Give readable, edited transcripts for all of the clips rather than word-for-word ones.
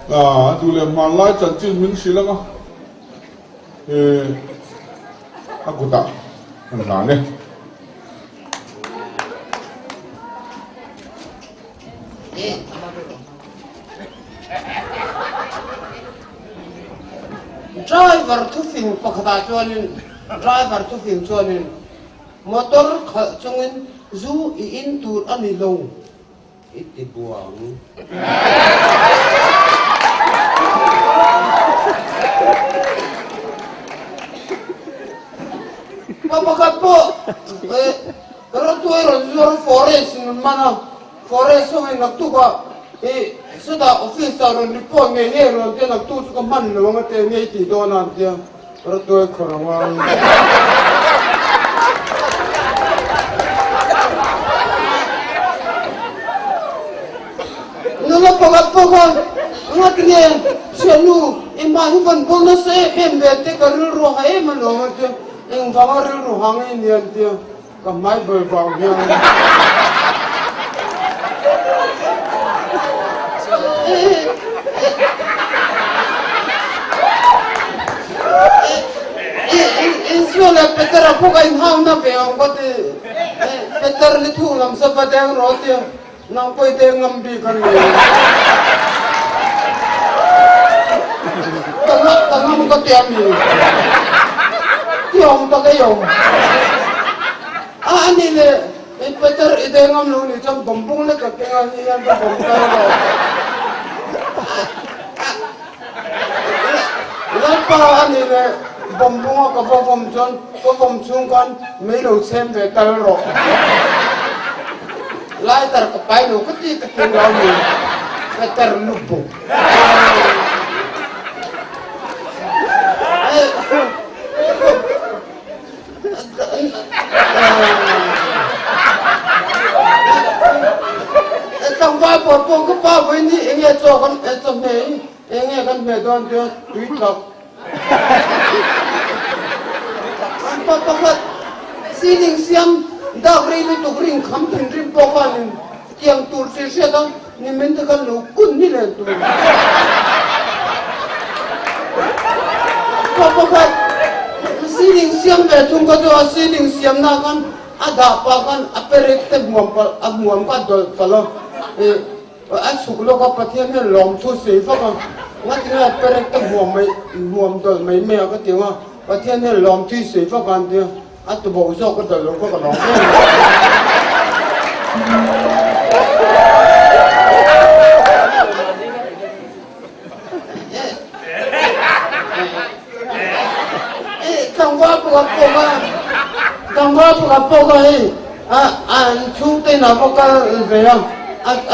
A duh leh hmanlai chanchin min hrilh ang a, a kutah kan hlan e. Driver thufing pakhatah chuanin driver thufing chuanin motor khalh chungin zu i in tur a ni lo. I ti buang. Pa pakhat pawh rawtuai rawn zuar forest in an man a, forest ho in naktuk ah i chutah office ah rawn report ngei ngei rawn tia naktuk chu ka hman lo ang a tia ngei tih dawn a an tia rawtuai khawrh a ngai. Nula pakhat pawh kha ngat nge thiannu i hma hi vawn bawl nasa em em ve te ka rilru ha em alawm a tia engvanga rilru ha nge ni an tia ka hmai bawl vang hian. Isua leh Petera pawh ka inhauna ve ang ka ti. Peter ni thung lam sa va deng rawh tia nang pawh i deng ngam bik a ni. Ka ka ngam ka ti a mi. Ti awm tak ei awm. A ani le Peter i deng ngam lo ni chuan bawmbung lek ka keng a hi hian ka bawm ta rawh. Lalpa a ni le bawmbunga ka va vawm chuan ka vawm chhung khan mei lo chhem ve tal rawh. Lighter ka pai lo ka ti ka ti lo mi Peter lubuk. Tlangval pawl pawh ka pa vawiin hi enge chaw kan chawhmeh hi enge kan hmeh dawn tia tui tlak. An pa pakhat ceiling siam dak rei lutuk ring kham thinrim pawh khanin tiang tur chi hriat a nimin te khan lo kun ni len tur. Pa pakhat ceiling siam ve thung kha chu a ceiling siamna khan a dah pah khan a perek te hmuam palh a hmuam kha a dawlh palh a ih a chhuk lawk a Pathian hian lawmthu sawi vak a ngatinge a perek te hmuam mai hmuam dawlh mai mai a ka ti ang a Pathian hian lawmthu sawi vak a an ti a. A tuboh zawk a dal lo kha ka lawm em em. Tlangval pakhat pawh kha tlangval pakhat pawh kha hei a an chhungte inah va kal ve a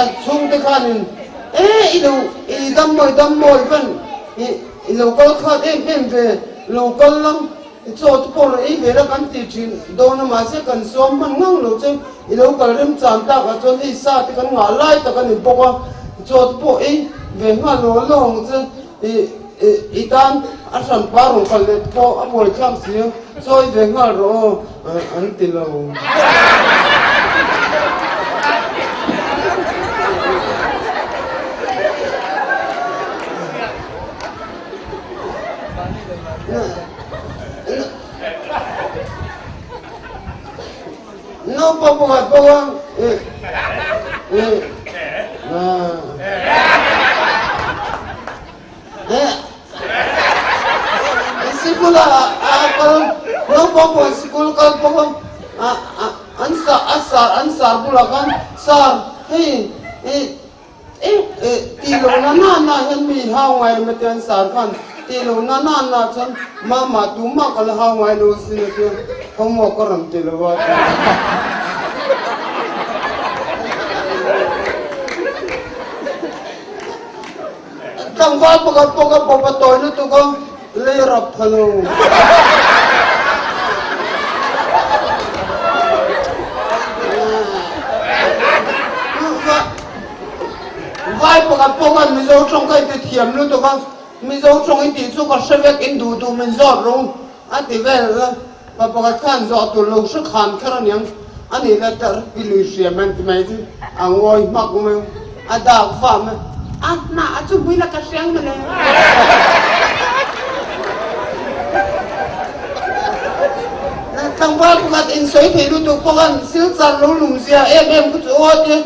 a chhungte khanin e i lo i dam mawi dam mawi van i lo kal khat em em ve lo kal lam Chaw te pawh rawn ei ve la kan ti thin dawn a, mahse kan sawm hman ngang lo che, i lo kal rem chan tak ah chuan hei sa te kan ngah lai tak a ni bawk a, chaw te pawh ei ve nghal lo lo ang che, i i tan a hran pa rawn kal leh te pawh a buai thlak si a, chaw ei ve nghal rawh aw an ti lo. Naupang pakhat pawh a Sikul a kal naupang pawh sikul kal pawh a an sar an sar bulah khan sar hei Tih lo na na na hian mi hau ngai lo mate an sar khan tih lo na na na chuan mama tumah ka la hau ngai lo asin a tia homework ka rawn ti lo a tia. Tlangval pakhat pawh ka bawp a tawi lutuk a lei rap pha lo. Vai pakhat pawh khan Mizo tawng ka inti thiam lutuk a, Mizo tawng i tih chu ka hre vek in duh duh min zawt rawh a ti vel a, pa pakhat khan zawh tur lo hre khan kher aniang a nih la tar pi lui hriam an ti mai chu a ngawi hmak mai a, a dak fam a. A hnah a chu hmuila ka hriang mawle. Tlangval pakhat insawi thei lutuk pawh khan Silchar lo lum zia em em khu chu aw tia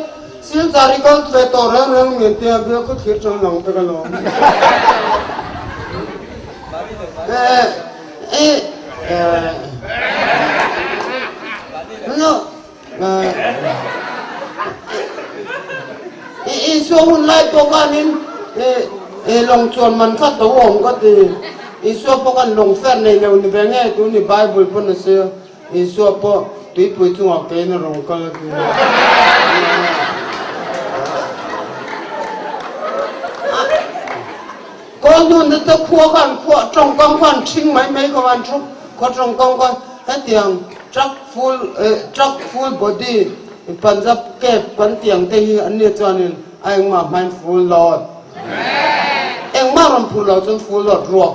Silchar i kal ve tawh reng reng min tia bial khaw thlir chuan lang vek alawm. Isua hun lai pawh khanin lawng chuan man kha to awm ka ti. Isua pawh khan lawng fer nei lo ni ve nge tun ni Bible pawn a sawi a, Isua pawh tuipui chungah keiin a rawn kal a ti. Kawl hnun te khua khan khua tawngkam khan ṭhing mai mai kha an thu khaw tawngkam kha hetiang truck full truck full body Punjab cab kan tih ang te hi an nih chuanin a engmah hmain full load engmah rawn phur lo chuan full load ruak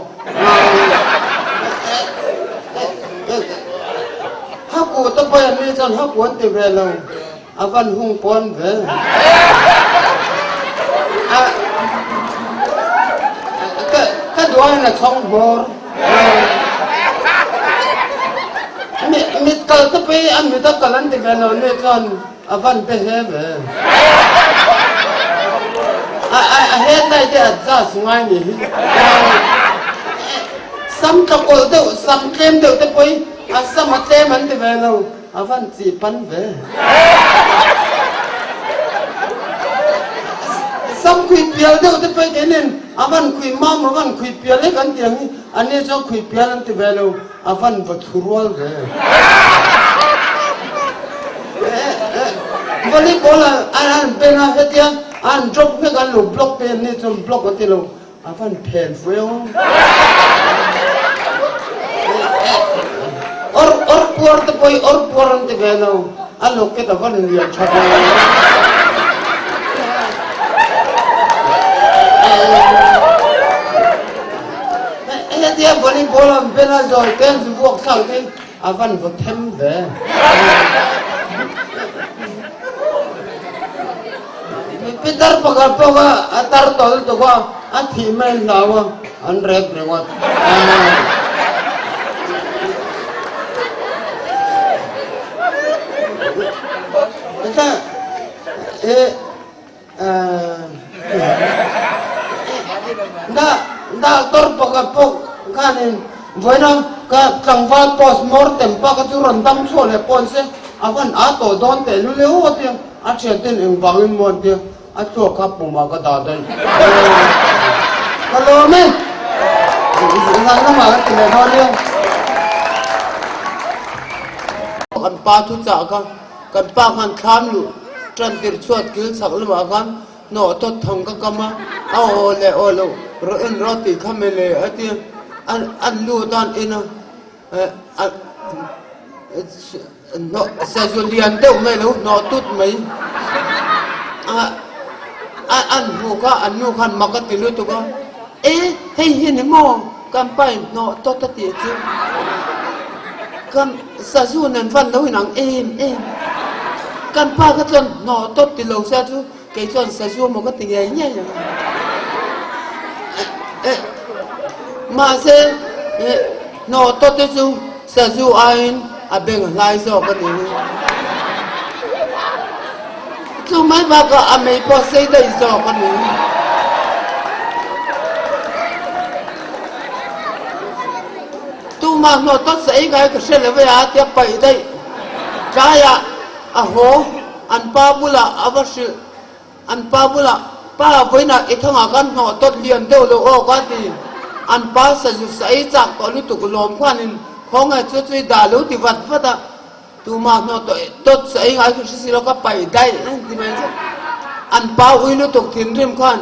haku te pawh an nih chuan haku an ti ve lo. A van hung pawn ve. Ka duai na chong hmawr. Mit kal te pei a mit a kal an ti ve lo ne chuan a van pe he ve. A headlight te adjust ngai ni hi. Sam tlakawlh deuh, sam tlem deuh te pawh hi a sam a tlem an ti ve lo. A van chi pan ve. Sam khui pial deuh te pawh kein in a van khui mam a van khui pial lek an ti ang hi a ni chuan khui pial an ti ve lo a van va thu rual ve. Volleyball an an pen a hetia an drop vek an lo block te an ni chuan block an ti lo A van phen fueo. Or or puar te pawh hi or puar an ti ve lo. A locket a van lian tha ve. Hetia volleyball an ben a zawi te an zu vuak thlak te a van vaw them ve. Pitar pakhat pawh kha a tar tawh lutuk a, a thih mai an hlau a, an rep ringawt. Doctor pakhat pawh khanin vawiina ka tlangval post mortem pa kha chu rawn dam chhuah leh pawh an se, a van a tawh dawn teh lul e aw tia. A thianten engvangin maw an tia, a thluak kha pumah ka dah daih. Ka lawm e! Zan lamah kan ti leh dawn nia. Kan pa thu chah kha, kan pa khan thlam luh tan tir chhuat kil chhak lamah khan hnawh tawt thang ka kam a, a aw leh aw loh rawh en rawh tih kha mele a tia, an lut a an en a. Sazu lian deuh mai lo hnawh tut mai a an hmuh kha an nu khan mak a ti lutuk a, e hei hi ni maw kan pa in hnawh tawt a tih chu kan sazu nen van lo inang em em kan pa kha chuan hnawh tawt ti lo sia chu kei chuan sazu maw ka ti ngei ngei ang mahse hnawh tawt te chu sazu aiin a beng hlai zawk a ni chu mai bakah a mei pawh sei daih zawk a ni tumah hnawh tawt sa ei ngai ka hre lo e a tia paih daih tlaiah a haw. An pa bulah a va hrilh. An pa bulah, Pa, vawiinah i thangah khan hnawh tawt lian deuh lo aw ka ti. An pa sazu sa ei chak tawh lutuk lawm khanin khawnge chu chu i dah lo ti vat vat a, tumah hnawh tawh tawt sa ei ngai ka hre si lo ka paih daih a ti mai chu. An pa ui lutuk thinrim khan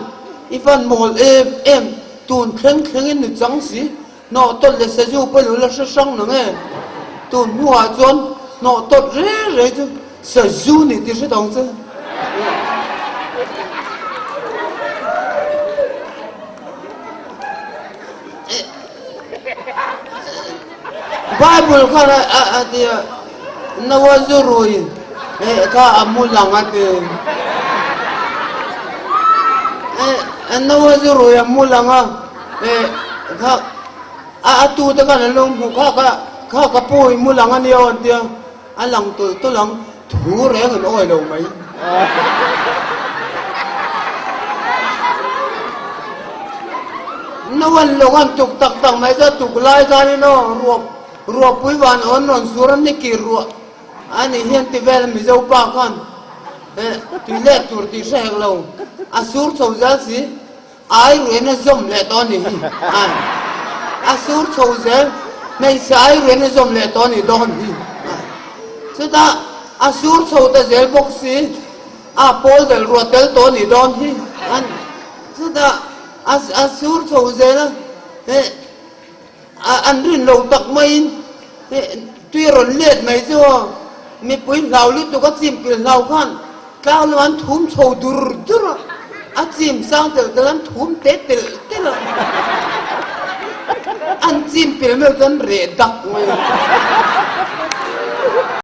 i van mawl em em, tun thleng thlengin nu chang si. Hnawh tawt leh sazu pawh lo la hre hrang nang e. Tun hnuah chuan hnawh tawt reng reng chu sazu ni tih hre tawng che. Bible khan a ti a, Noah zu rui kha a mu lang a ti. Naua chu rui a mu lang a, kha a tu te khan an lo hmuh kha kha kha ka pu i mu lang a nia aw an tia, a lang tawlh tawlh ang, thu reng an awi lo mai. Naua an lawng an tuk tak tak mai chuan tuk lai khanin aw ruah ruahpui van awn rawn sur a ni kir ruah A nih hian ti vel Mizo pa khan tui let tur tih hre hek lo, a sur chho zel si, ai ruiin a zawm leh tawh a nih hi. Ai, a sur chho zel, hmeichhe ai ruiin a zawm leh tawh a nih dawn hi. Ai, chutah a sur chho ta zel bawk si, a pawl del ruah tel tawh a nih dawn hi. An, chutah a a sur chho zel a, he. An rin lo tak maiin tui a rawn let mai chu aw. Mipui hlau lutuk a chim pil hlau khan tlang lamah an thum chho dur dur a, a chim sang telh telh an thum te telh telh a, an chim pil meuh chuan reh dak mai a.